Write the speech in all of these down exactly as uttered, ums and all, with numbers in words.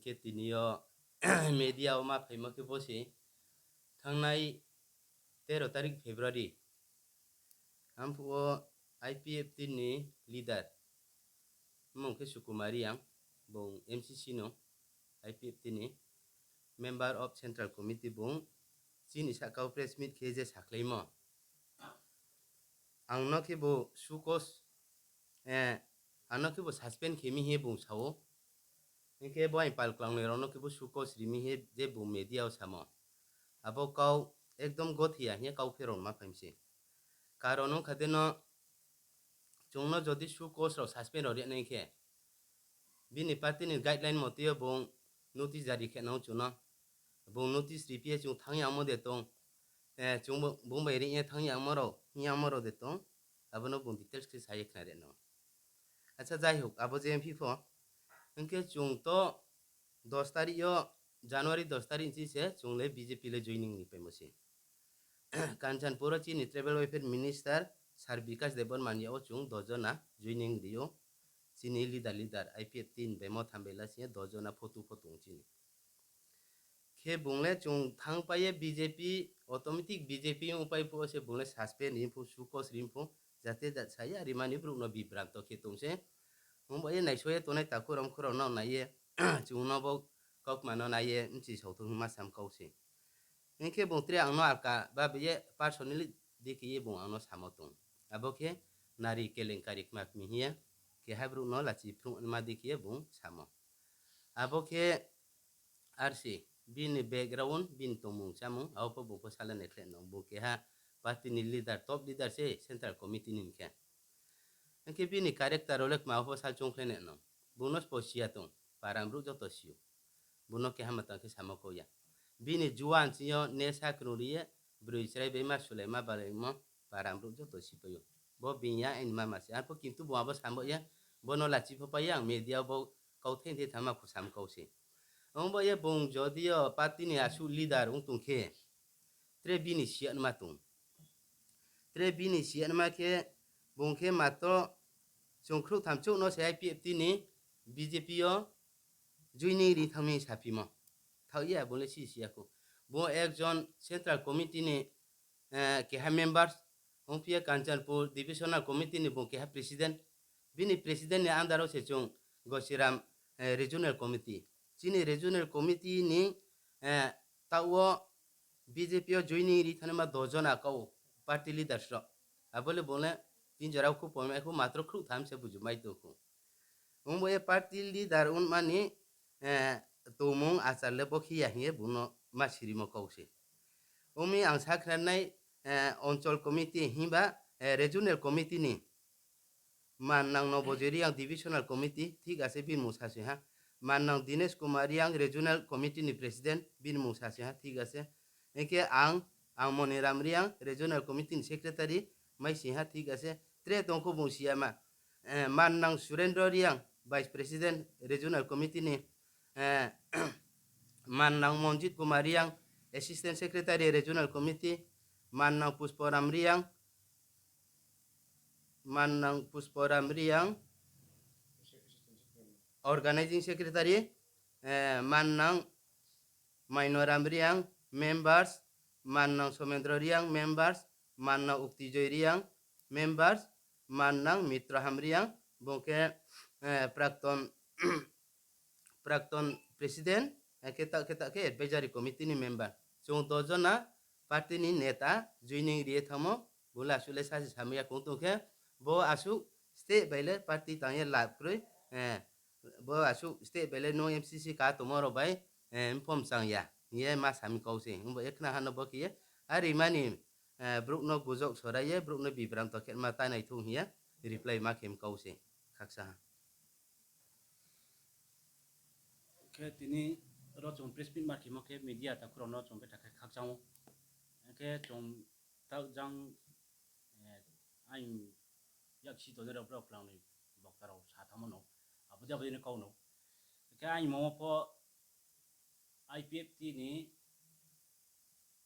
Khe tini yo media wo ma phaimo khe bo se thanngnai tero tarik February. Amphuh wo I P F T ni leader, mmung khe Sukumar Reang, bung M C C no, I P F T ni member of Central Committee bung chini sahka wo press meet khe je sakhlaimo. Ang no khe bo show cause, ang no khe bo suspend khe mi hing ye bung sa ou. Hing khe bo aini pal klangnoi rao no khe bo show cause ri mi hing ye je bung media wo samo. Abo kau ekdom gothi ya hing ye kau pherao ma phai mi se. Karon ong kha de no, chung no jodi show cause rao suspend rao ri nai khe, bini party ni guideline motoi yo bung notice jari khe nang chung no. Bung notice riphi ye chung thanng yangmo de tong, chung bung bai ri ye thanng yangmo rao, hing yangmo rao de tong, abo no bung details khe sa ye khna ri nang. Acha, jai hok, abo je mphi pho, hing khe chung to dos tarik yo, January dos tarik ni chi se chung le B J P le joining ri paimo se. Kanchanpur wo chini Tribal Welfare Minister Sir Bikash Debbarma ni yag wo chung dos jona joining ri ou. Chini leader, leader, I P F T ni bemo tham bai la sing ye dos jona photo photo ong chini. Khe bung le chung thanngpai ye B J P, automatic B J P ongpai phuh wo se bung le suspend ri phuh, show cause ri phuh, jate jat sa ya rimani brouh no bibranto khe tong se. Ongba ye naisao ye tongnai takhu rao mkhu rao no nai ye, chung no bo kaukma no nai ye bchi sao thou hing ma sam kau se. Hing khe bung tre ang no alka ba bai ye personally dei khe ye bung ang no samo tong. Abo khe nari kelenkari kma kmi hing ye, keha brouh no lachi phrungma dei khe ye bung samo. Abo khe R C, bini background, bini tongmung chámung, abo pho bung pho sala nai khle nang. Bung keha party ni leader, top leader se central committee ni khe. Hing khe bini character rao le kma pho sal choungkhlai nai nang. Bung no sbo si ya tong, para ni brouh joto si ou. Bung no keha matang khe samo kau ya. Bini juan ching yo nesa krung ri ye, broi chrai bai ma sulai ma balaimo, para ni brouh joto sipai ou. Bo being ya aini mama se. Arpho kintu bung abo samo ye, bo no lachi pho pai ye ang media bo kauthai thai thama kho sam kau se. Ongba ye bung jodi yo party ni asuh leader ong tong khe, tre bini si ya nma tong. Tre bini si ya nma khe, bung khe matro chung khrouh tham chouh no se I P F T ni B J P yo joining ri thanng mi saphimo. Thaoh ya, bung le si si ya khou. Bung ekjon central committee ni keha members, ongphi ye Kanchanpur divisional committee ni bung keha president. Bini president ni under wo se chung Gosiram regional committee. Chini regional committee ni taoh wo B J P yo joining ri thanngnaima dos jona kau party leaders rao. Abo le bung le tin jora khou pon mai khou, matro khrouh tham se buju mai tong khou. Ongba ye party leader ongma ni tongmung achar le bo khe ya hing ye bung no ma sirimo kau se. Ong mi ang sakhnanai, Onchol committee himba regional committee ni Mannang Nobojoi Reang divisional committee, thik ase, bini mung sasoi ha. Mannang Dinesh Kumar Reang regional committee ni president, bini mung sasoi ha, thik ase. Hing khe ang, ang Moniram Reang regional committee ni secretary, mai sing ha, thik ase. Tre tong khou bung si ya ma. Mannang Surendra Reang vice president regional committee ni, Mannang Monjit Kumar Reang assistant secretary regional committee, Mannang Pushparam Reang, Mannang Pushparam Reang organising secretary, Mannang Mainoram Reang members, Mannang Somendro Reang members, Mannang Uktijoi Reang members, Mannang Mitraham Reang, bung khe prakton president, khe taoh khe taoh khe advisory committee ni member. Chung dos jona party ni neta joining ri ye thanngmo, bung le asuh le sasi samai ya kong tong khe, bo asuh state bai le party tang ye lab kroi, bo asuh state bai le nung M C C ka tongmo rao bai mphom chang ya hing ye ma sami kau se. Ongba ye khna ha no bo khe ye, a rimani brouh no gujok sorai ye brouh no bibranto khe ma ta nai thou hing ye reply ma khe mkau se. Khaksa ha. Khe tini ro chung press meet ma khemo khe media takhu rao no chung betha khe khakchang ou. Khe chung taoh jang, aini yaksi tongnai rao brao klangnoi bokta rao sa thanngmo no, abo de abo dei no kau no. Khe aini mamo pho I P F T ni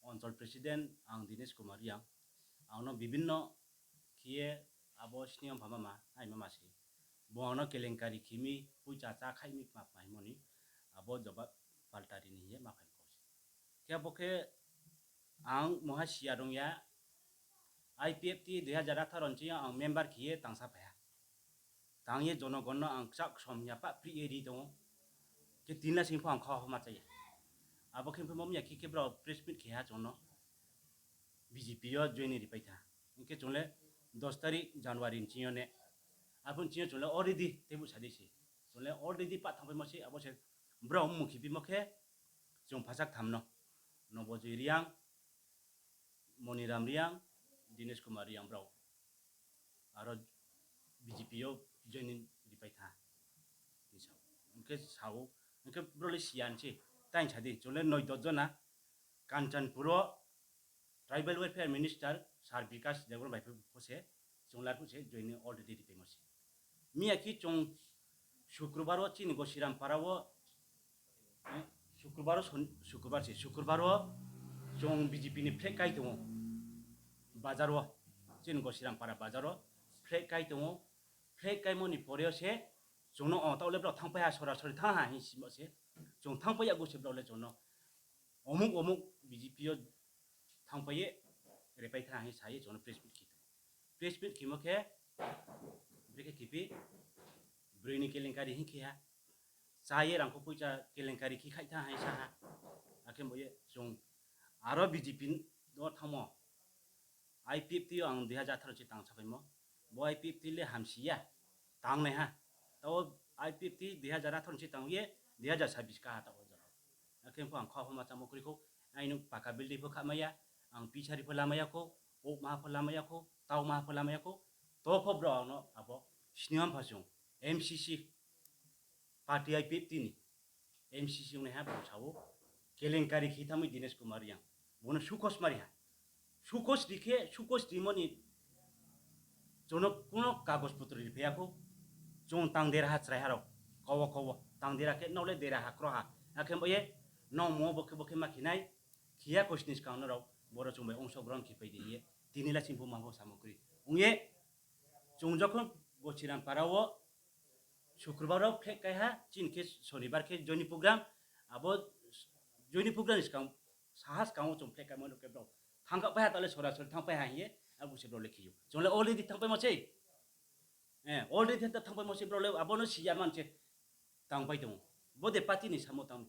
Onchol president ang Dinesh Kumar Reang, ang no bibinno khe ye abo sini mpha mama, aini mama se. Bung ang no kelenkari khe mi, poicha chá khaih mi kma kma hingmo ni. Abo jobab palta ri ni hing ye ma phai kau se. Khe abo khe ang muha siya rung ya, I P F T dui hazar atharo ni ching yo ang member khe ye tangsa phai ha. Tang ye jonogon no ang kchak som ya pah pri ye ri tong ou. Khe tin la sing pho ang kha homa cha ya. Abo khe phaimo miya khe khe brao press meet khe ha chung no B J P yo join ni ripai tha. Hing khe chung le dos tarik January ni ching yo ne. Arphuh ni ching yo chung le already teibu sa di se. Chung le already pah thanngpaimo se, abo se brao mmung khipimo khe chung phasaktham no, Nobojoi Reang, Moniram Reang, Dinesh Kumar Reang brao aro B J P yo join ni ripai tha. Hing khe sa ou, hing khe brao le siya ni se, tai sa di, chung le noi dos jona Kanchanpur wo Tribal Welfare Minister Sir Bikash Debbarma bai pho se, chung le arphuh se join ni already ripaimo se. Miya khe chung Sukrubar wo chini Gosiram para wo, Sukrubar wo, Sukrubar se, Sukrubar wo chung B J P ni flag kai tong ou. Bazar wo, chini Gosiram para bazar wo flag kai tong ou. Flag kaimo ni pore yo se chung no, o, taoh le brao thanngpai ha, sorasori thanng ha hing simo se. Chung thanngpai ya gu se brao le chung no omuk omuk B J P yo thanngpai ye repai tha hing sa ye chung no press meet khe tong ou. Press meet khemo khe, brekhe khiphi, broi ni kelenkari hing khe ha, chá ye rangkho poicha kelenkari khe khaih tha hing sa ha. Akhe bo ye chung aro B J P no thanngmo, I P F T yo ang dui hazar atharo chi tang saphaimo. Bo I P F T le hamsi ya, tangnaiha. Taoh I P F T dui hazar atharo chi tang ye dui hazar sabis ka ha taoh jora. Akhe pho ang kha homa chámo kroi khou, aini paka building pho khamai ya, ang pisari pho lamai ya khou, okma pho lamai ya khou, tauma pho lamai ya khou. To pho brao ang no abo sini ampha chung M C C party I P F T ni M C C ongnaiha bung sa ou, kelenkari khe thanngmai Dinesh Kumar Reang. Bung no sukos mari ha. Sukos ri khe, sukos rimo ni chung no kuno kagos putro riphai ya khou. Chung tang dera ha chraiha rao, kau wo kau wo tang dera khe, nrao le dera ha kroiha. Akhe bo ye, nrao mo bo khe bo khe ma khe nai, khe ya khosni skang no rao, boro chung bai ongso grohon khe pai di hing ye, tini la sing pho ma pho samo kroi. Ong ye, chung jokhon Gosiram para wo Sukrubar wo flag kai ha, chini khe Sonibar khe joining program, abo joining program ni skang, saha skang wo chung flag kaimo no khe brao thanngkhapai ha, taoh le sorasori thanngpai ha hing ye, abo se brao le khe ou. Chung le already thanngpaimo sei. Already thanngpaimo sei brao le, abo no si ya man se tangpai tong ou. Bo de party ni samo tang.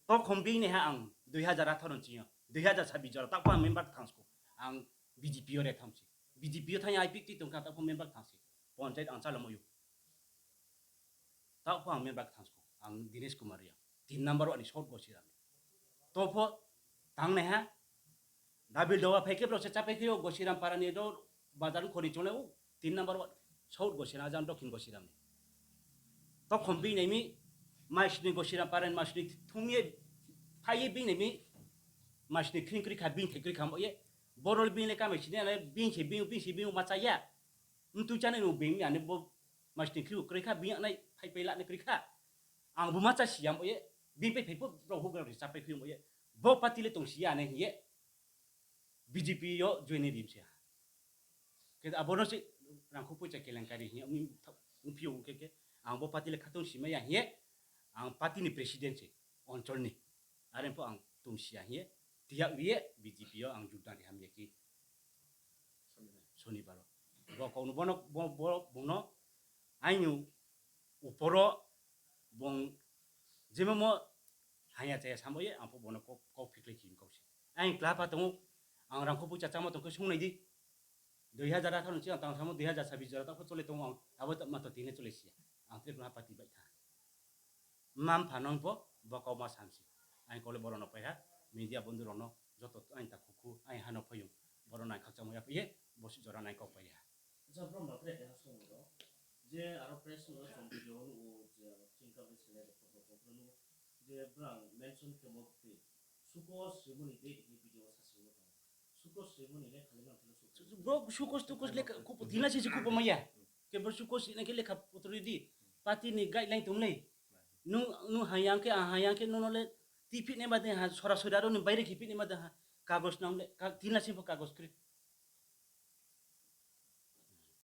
Tokhom bini ha ang dui hazar atharo ni ching yo, dui hazar sabis jora, taoh pho ang member thanng skou. Ang B J P yo re thanng se. B J P yo thanng ya I P F T tong kha, taoh pho member thanng se. Panchayat ang chalamo ou. Taoh pho ang member thanng skou. Ang Dinesh Kumar Reang. Tin number wo ni South Gosiram ni. To pho tangnaiha. Dabil dawa phai khe brao se chápai khe ou Gosiram para ni do bazar khoni chung le ou. Tin number wo South Gosiram, ajang Dokhin Gosiram ni. Tokhom bini mi, maisni Gosiram para ni maisni thum ye, phai ye bini mi, maisni khring kroi kha, bini thai kroi kha mo ye. Boro le bini le kamai sini, bini se bini, bini se bini ma chá ya. Mtui chánai no bini ani bo maisni khring kroi kha, bini nai phaipai lanai kroi kha. Ang bo ma chá si ya mo ye, bini pai phai pho brao houhgra ri chápai khui mo ye. Bo party le tong si ya nai hing ye, B J P yo join ni rim se ha. Khe abo no se rangkho poicha kelenkari hing ye, ongphi ou khe khe, ang bo party le khatong simai ya hing ye, ang party ni president se, onchol ni. Are pho ang tong si ya hing ye, tiyag ri ye B J P yo ang jogdan ri ham ya khe. Sonibar wo. Bo kau no, bo no, bo, bo, bung no, aini upor wo, bung jemamo haya chaya samo ye, ang pho bo no kau, kau phikhlai khe kau se. Aini kla pha tong ou, ang rangkho poicha chámo tong khe sungnai di. Dui hazar atharo ni ching ang tang samo dui hazar sabis jora taoh pho chole tong ou ang, abo taoh ma to tini chole si ya. Ang tre ha party bai tha. Mma mpha no pho bo kau ma sam se. Aini kau le boro no pai ha, media bondhu rao no, joto aini takhu khu, aini ha no phaiyong, boro nai khakchangmo ya phai ye, bo si jora nai kau pai ha. Acha, bro, ma tre keha song ro. Je aro press no chung video nuh ou, je chini ka bai se nai report rao chung nuh ou. Je brang mention khemo khe, sukos rimo ni date hing ye video wo sa sing ou. Sukos rimo ni le khali mang kheno sukos. Bro, sukos tukos le khupo tini la se se khupo mai ya. Khe bro sukos ri nai khe lekha potro ri di. Party ni guideline tong lei. Nung, nung hayang khe, ang hayang khe, nung no le ti phih nai ma de ha, sorasori aro ni baire khe phih nai ma de ha. Kagos nang le, ka-, tini la se pho kagos kroi.